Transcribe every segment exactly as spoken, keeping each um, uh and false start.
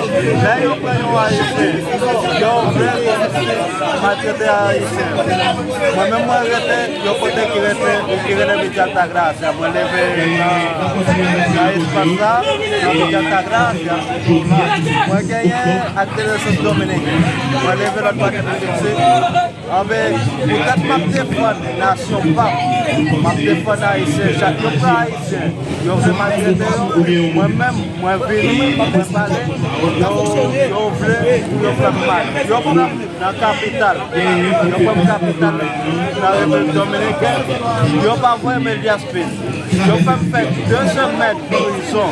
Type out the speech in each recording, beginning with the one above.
Lè yo pran yon Ayisyen, yo vle kòmsi maltrete Ayisyen. Mwen menm mwen rete yon kote ki rete, ki rele Villa Altagracia. Mwen leve nan, nan espas la, nan Villa Altagracia. Mwen genyen ak de nesans dominiken. Mwen leve lòt bò Ayiti. Anben, poutèt m ap defann nasyon pa m, m ap defann Ayisyen. Chak yo pran Ayisyen, yo vle maltrete yo, mwen menm, mwen vini, mwen pale, yo, yo vle pou yo fè m mal. Yo pran m nan kapital, yo pran m kapital nan Repiblik Dominikèn, yo pa voye m Elias Pérez. Yo fè m fè de semèn prizon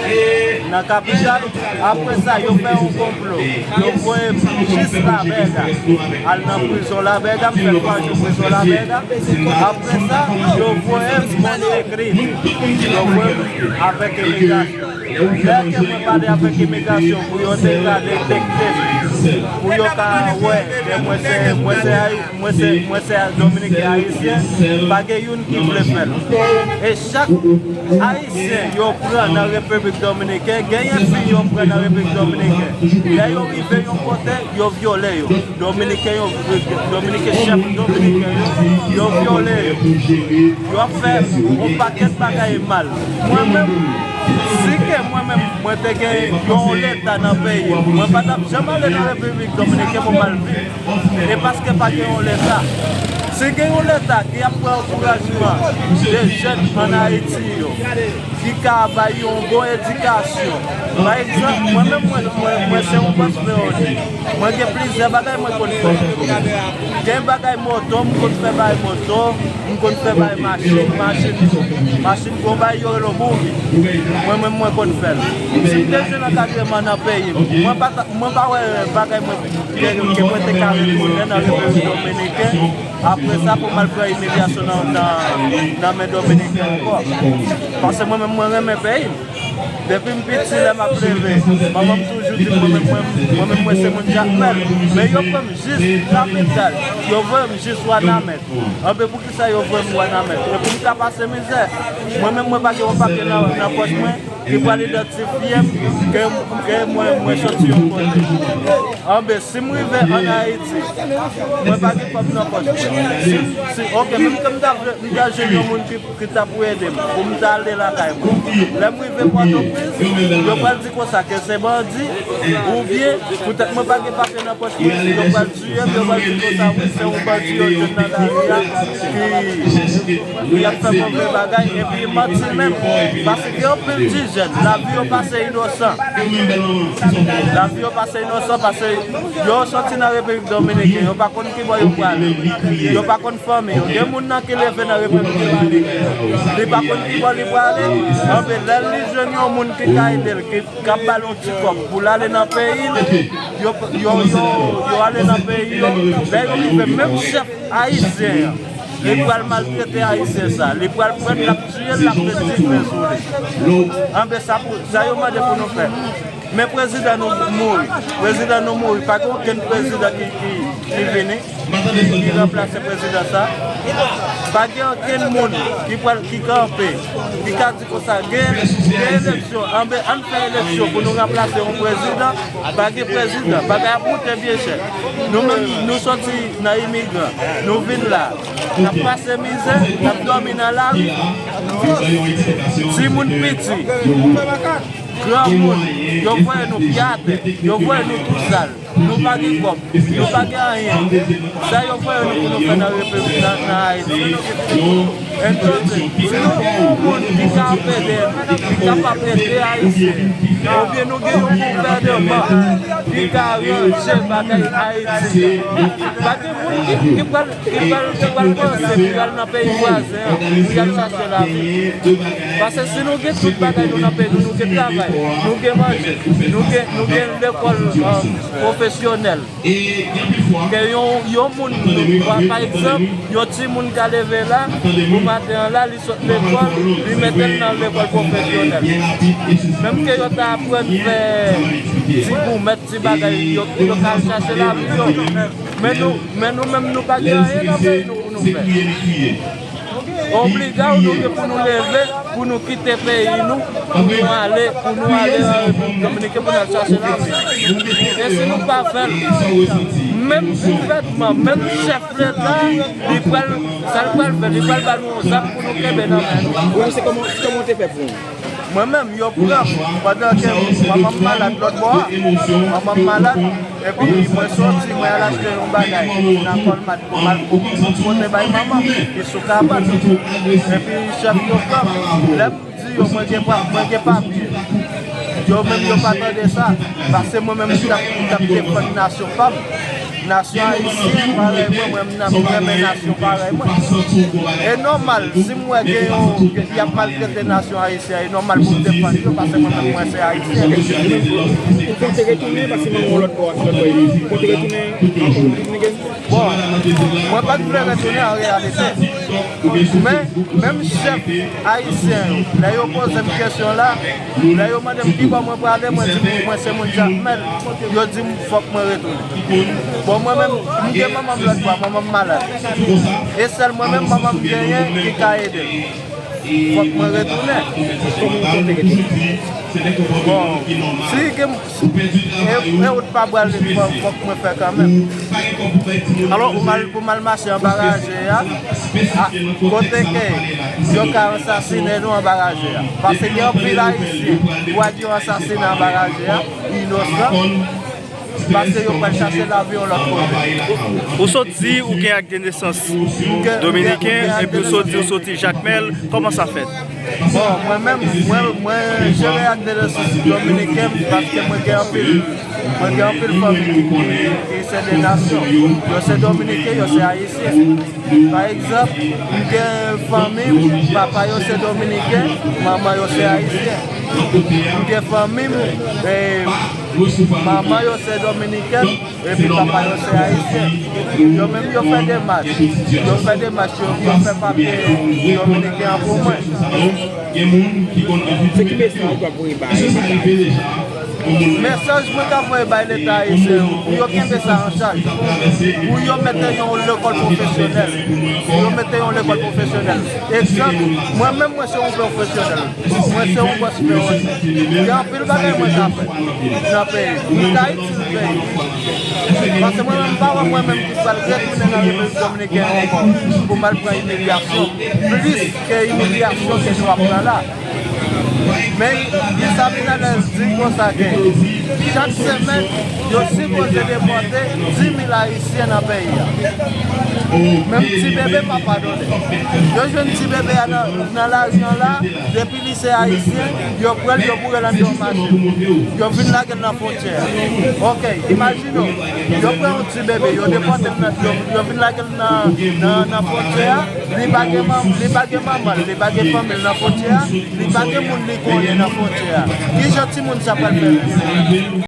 nan kapital. Apre sa, yo fè yon konplo. Yo voye m jis La Vega. Al nan prizon La Vega, m fè twa jou prizon La Vega. Apre sa, yo voye m Monte Cristi. Yo voye m avèk imigrasyon. Lè ke mwen pale avèk imigrasyon pou yo deja detekte m, pou yo ka wè ke mwen se, mwen se Ayi-, mwen se, mwen se Dominiken Ayisyen, pa gen youn ki vle fè l. E chak Ayisyen yo pran nan Repiblik Dominiken, genyen fi yo pran nan Repiblik Dominiken. Lè yo rive yon kote, yo vyole yo. Dominiken yo, Dominiken chèf Dominiken yo, yo vyole yo. Yo ap fè yon pakèt bagay mal. Mwen menm, si ke mwen menm, mwen te gen yon leta nan peyi m, mwen pa t ap janm ale nan Repiblik Dominiken pou m al viv. E paske pa gen yon leta. Si gen yon leta ki ap pran ankourajman de jèn ann Ayiti yo, ki ka bay yon bon edikasyon. Pa egzanp, mwen menm, mwen, mwen, mwen se yon bòs Leoni. Mwen gen plizyè bagay mwen konn fè. Gen bagay moto, m konn fè bagay moto, m konn fè bagay machin, machin tou. Machin gon bagay yo rele bouri. Mwen menm, mwen konn fè l. Si m te jwenn ankadreman nan peyi m, mwen pa ta, mwen pa wè bagay mwen ke, ke mwen te ka retounen nan Repiblik Dominiken. Apre sa, pou m al pran imilyasyon nan, nan, nan men Dominiken ankò. Paske mwen menm, mwen renmen peyi m. Depi m piti, lè m ap leve, manman m toujou di m, mwen menm, mwen, mwen menm, mwen se moun Jakmèl. Men yo pran m jis kapital. Yo voye m jis Wanament. Anben, poukisa yo voye m Wanament? E pou m ka pase mizè. Mwen menm, mwen pa gen yon papye nan, nan pòch mwen ki pral idantifye m ke, ke mwen, mwen soti yon kote. Anben, si m rive ann Ayiti, mwen pa gen kòb nan pòch mwen. Si, si, ok, menm ke m ta vle, m ta jwenn yon moun ki, ki ta pou ede m, pou m ta ale lakay mwen. Lè m rive Pòtoprens, yo pral di konsa ke se bandi, oubyen poutèt mwen pa gen papye nan pòch mwen, yo pral tiye m, yo pral di konsa, wi, se yon bandi yo jwenn nan lari a, ki, ki ap fè move bagay, epi manti menm, paske gen anpil ti jèn, lavi yo pase inosan. Lavi yo pase inosan, paske yo soti nan Repiblik Dominiken, yo pa konn ki bò yo prale. Yo pa konn fanmi yo. Gen moun nan ki leve nan Repiblik Dominiken, li pa konn ki bò li prale. Anben, lè li jwenn yon moun ki ka ede l, ki, k ap ba l yon ti kòb pou l ale nan peyi l, yo, yo, yo, yo ale nan peyi yo. Lè yo rive, menm chèf ayisyen an, li pral maltrete ayisyen sa. Li pral pran l, l ap tiye l, l ap met dife sou li. Anben, sa pou, sa yo mande pou nou fè. Men prezidan nou mouri. Prezidan nou mouri. Pa gen okenn prezidan ki, ki, ki vini, ki ranplase prezidan sa. Pa gen okenn moun ki pral, ki kanpe, ki ka di konsa, gen, gen eleksyon. Anben, ann fè eleksyon pou nou ranplase yon prezidan. Pa gen prezidan. Bagay ap moute byen chè. Nou menm, nou soti nan imigran. Nou vin la. N ap pase mizè, n ap dòmi nan lari. Timoun piti. Granmoun, yo voye nou pye atè, yo voye nou tou sal. Nou pa gen kòb, nou pa gen anyen. Sa yo voye nou pou nou fè nan Repiblik, nan, nan Ayiti? Enteresan. Si nou gen yon moun ki ka ede, ki kapab ede Ayisyen, oubyen nou gen yon gouvènman ki ka ranje bagay Ayiti, pa gen moun ki, ki pral, ki pral, ki pral panse pou y al nan peyi vwazen an, pou y al chache lavi. Paske si nou gen tout bagay nou nan peyi nou, nou gen travay, nou gen manje, nou gen, nou gen lekòl, um, pwofesyonèl. Ke yon, yon moun, pa, pa egzanp, yon timoun ka leve la, pou maten an la, li sot lekòl, li mete l nan lekòl pwofesyonèl. Menm ke yo ta aprann fè ti goumèt, ti bagay, yo, yo ka al chache lavi yo. Men nou, men nou menm, nou pa gen anyen nan peyi nou pou nou fè. Obliga w, nou gen pou nou leve, pou nou kite peyi nou, pou nou ale, pou nou ale nan Repiblik Dominiken, pou n al chache lavi. E si nou pa fè l, menm gouvènman, menm chèf leta, li pral, sa l pral fè, li pral ba nou yon zam pou nou kenbe nan men nou. Ou menm, se kòman, kòman w te fè pou ou? Mwen menm, yo pran m pandan ke manman m malad lòt bò a. Manman m malad, epi mwen soti, mwen al achte yon bagay nan Colmart pou m al pote bay manman m, ki sou kabann. Epi chèf yo pran m, lè m di yo mwen gen pa, mwen gen papye. Yo menm yo pa tande sa, paske mwen menm m t ap, m t ap defann nasyon pa m. Nasyon ayisyen parèy mwen, mwen menm m renmen nasyon parèy mwen. E nòmal, si m wè gen yon, y ap maltrete nasyon ayisyen, e nòmal pou m defann yo, paske mwen menm mwen se ayisyen. Ou konte retounen, paske manman w lòt bò a, lòt bò a. Ou konte retounen ankò Repiblik Dominiken? Bon, mwen pa t vle retounen an reyalite. Men, menm chèf ayisyen yo, lè yo poze m kesyon la, lè yo mande m kibò mwen prale, mwen di mwen se moun Jakmèl, yo di m fòk mwen retounen. Bon, mwen menm, m gen manman m lòt bò a, manman m malad. E sèl mwen menm manman m genyen ki ka ede m. Fòk mwen retounen. Kòman w konte retounen? Bon, si gen, e, e wout pa pral vin, fòk, fòk mwen fè kanmenm. Alò, pou m al, pou m al mache anba raje a, a, kote ke yo ka ansasinen nou anba raje a. Paske gen anpil ayisyen, pou al yo ansasinen anba raje a, inosan. Paske yo pral chache lavi yon lòt kote. Ou sot di ou gen ak de nesans dominiken, epi ou sot di ou soti Jakmèl, kòman sa fèt? Bon, mwen menm, mwen, mwen jere ak de nesans dominiken, paske mwen gen anpil, mwen gen anpil fanmi ki, ki, ki se de nasyon. Yo se dominiken, yo se ayisyen. Pa egzanp, m gen fanmi m, papa yo se dominiken, manman yo se ayisyen. M gen fanmi m, e, manman yo se dominikèn, epi papa yo se ayisyen. Yo menm yo fè demach. Yo fè demach, yo, yo fè papye dominiken an pou mwen. Se ki mesaj w ap voye bay leta ayisyen? Mesaj mwen ka voye bay leta ayisyen yo, pou yo kenbe sa an chaj. Pou yo mete yon lekòl pwofesyonèl. Pou yo mete yon lekòl pwofesyonèl. Egzanp, mwen menm mwen se yon pwofesyonèl. Mwen se yon bòs peryòdik. Gen anpil bagay mwen ka fè nan peyi m. Mwen ka itil peyi m. Paske mwen menm m pa wè mwen menm ki pral retounen nan Repiblik Dominikèn ankò pou m al pran imilyasyon. Plis ke imilyasyon ke nou ap pran la. Men, Luis Abinader di konsa ke chak semèn, yo sipoze depòte dis mil Ayisyen nan peyi a. Menm ti bebe pa padone. Yo jwenn ti bebe a nan, nan lari an la, depi li se Ayisyen, yo pran l, yo boure l anndan yon machin. Yo vin lage l nan fwontyè a. Oke, imajine w, yo pran yon ti bebe, yo depòte l nan, yo, yo vin lage l nan, nan, nan fwontyè a, li pa gen manm-, li pa gen manman l, li pa gen fanmi l nan fwontyè a, li pa gen moun li konnen nan fwontyè a. Kijan timoun sa pral fè viv?